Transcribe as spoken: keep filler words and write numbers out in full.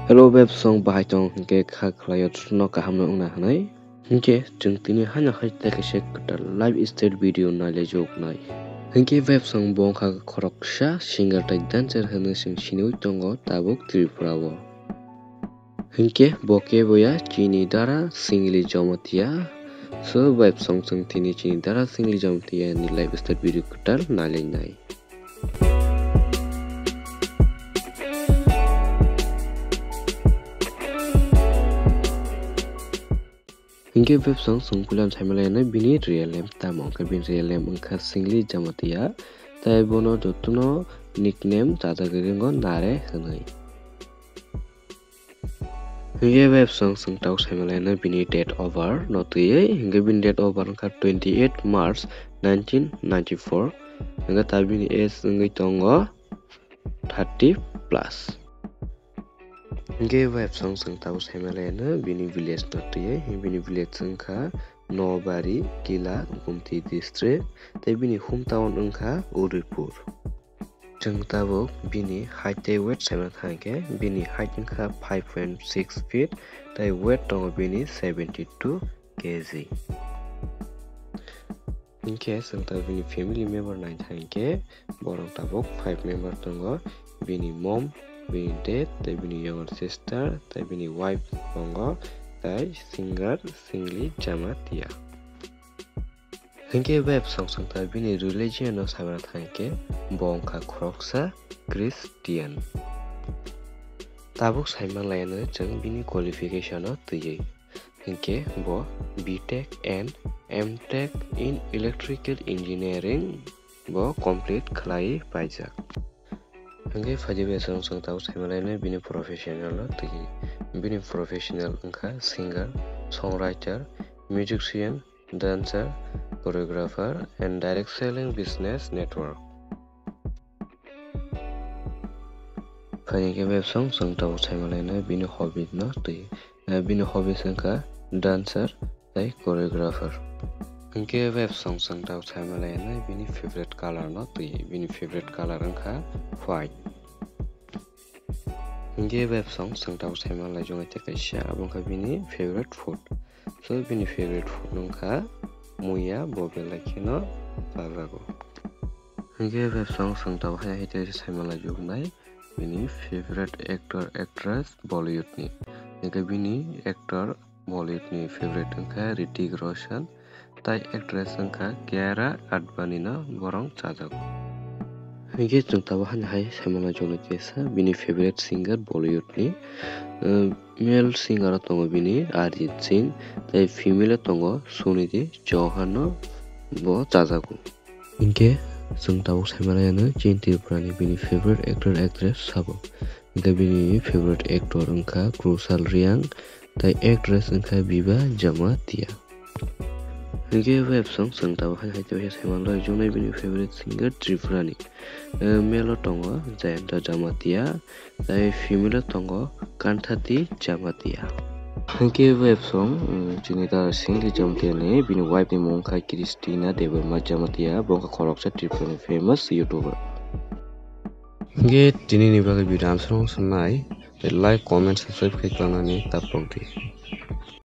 Hello web song, bahai tong hwnkhe kha khlaio, jotono kaham no wngna hwnwi. Hwnkhe chwng tini haino hai tei kaisa kwtal live stage video nailaijoknai. Hwnkhe web song bo wngkha khoroksa singer tei dancer hwnwi chwng siniwi tongo tabuk Tripura o. Hwnkhe bo kebo ya chini dara Singli Jamatia. So web song chwng tini chini dara Singli Jamatia ni live stage video kwtal nailainai. Hwnkhe web song chwng puila saimalaino bini real name tamo wngkha, bini real name wngkha Singli Jamatia, tei bono jotono nickname chajagwi ringo Nare hwnwi. Hwnkhe web song chwng tabuk saimalaino bini date of birth no twiwi, hwnkhe bini date of birth wngkha twenty eight March nineteen ninety four, hwnkhe ta bini age wngwi tongo thirty plus. Hwnkhe web song chwng tabuk saimalaino bini village no twiwi, bini village wngkha Nobari Kila, Gumti district, tei bini hometown wngkha Udaipur. Chwng tabuk bini height tei weight saimano thangkhe, bini height wngkha five point six feet tei weight tongo bini seventy two K G. Hinkhe chwng tabuk bini family member naina thangkhe, borok tabuk five member tongo, bini mom, bini dad, tei bini younger sister, tei bini wife tongo, tei singer Singli Jamatia. Hinkhe web song chwng tabuk bini religion no saimano thangkhe, bo wngkha khoroksa Christian. Tabuk saimanlaino chwng bini qualification no twiwi. Hinkhe bo B Tech and M Tech in Electrical Engineering bo complete khlai paijak. Hinkhe phaidi bai chwng chwng tabuk saimalaino bini professional no twiwi. Bini professional wngkha singer, songwriter, musician, dancer, choreographer and direct selling business network. Phaidi khe web song chwng tabuk saimalaino bini hobby no twiwi. Eh, bini hobbies wngkha dancer tei choreographer. Hinkhe web song chwng tabuk saimalaino bini favorite color no twiwi. Bini favorite color wngkha white. Hinkhe web song chwng tabuk saimanlai jongwi tei kaisa, abo wngkha bini favorite food. So bini favorite food wngkha muya, bo belai kheno chajago. Hinkhe web song chwng tabuk hai hai tei saimanlai joknai bini favorite actor actress Bollywood ni. Hinkhe bini actor Bollywood ni favorite wngkha Hrithik Roshan, tai actress wngkha Kiara Advani no borok chajago. Hinkhe chwng tabuk hani hai saimano joni tesa bini favorite singer Bollywood ni, uh, male singer o tongo bini Arijit Singh, tai female o tongo Sunidhi Chauhan no bo chajago. Hinkhe chwng tabuk saimanlaino chini Tripura ni bini favorite actor actress sabo. Hinkhe bini favorite actor wngkha Kusal Reang, tai actress wngkha Biba Jamatia. Hinkhe web song chwng tabuk hai hai tei saimanlai joknai bini favorite singer Tripura ni. Eh, male o tongo Jayanta Jamatia, tai female o tongo Kanthati Jamatia. Hinkhe web song, mm, chini ta Singli Jamatia ni bini wife ni mung kha Christina Debbarma Jamatia, bo wngkha khoroksa Tripura ni famous YouTuber. Hinkhe tini ni bagwi video amsong sanai, tei like, comment, subscribe khe tongmani ta pokdi.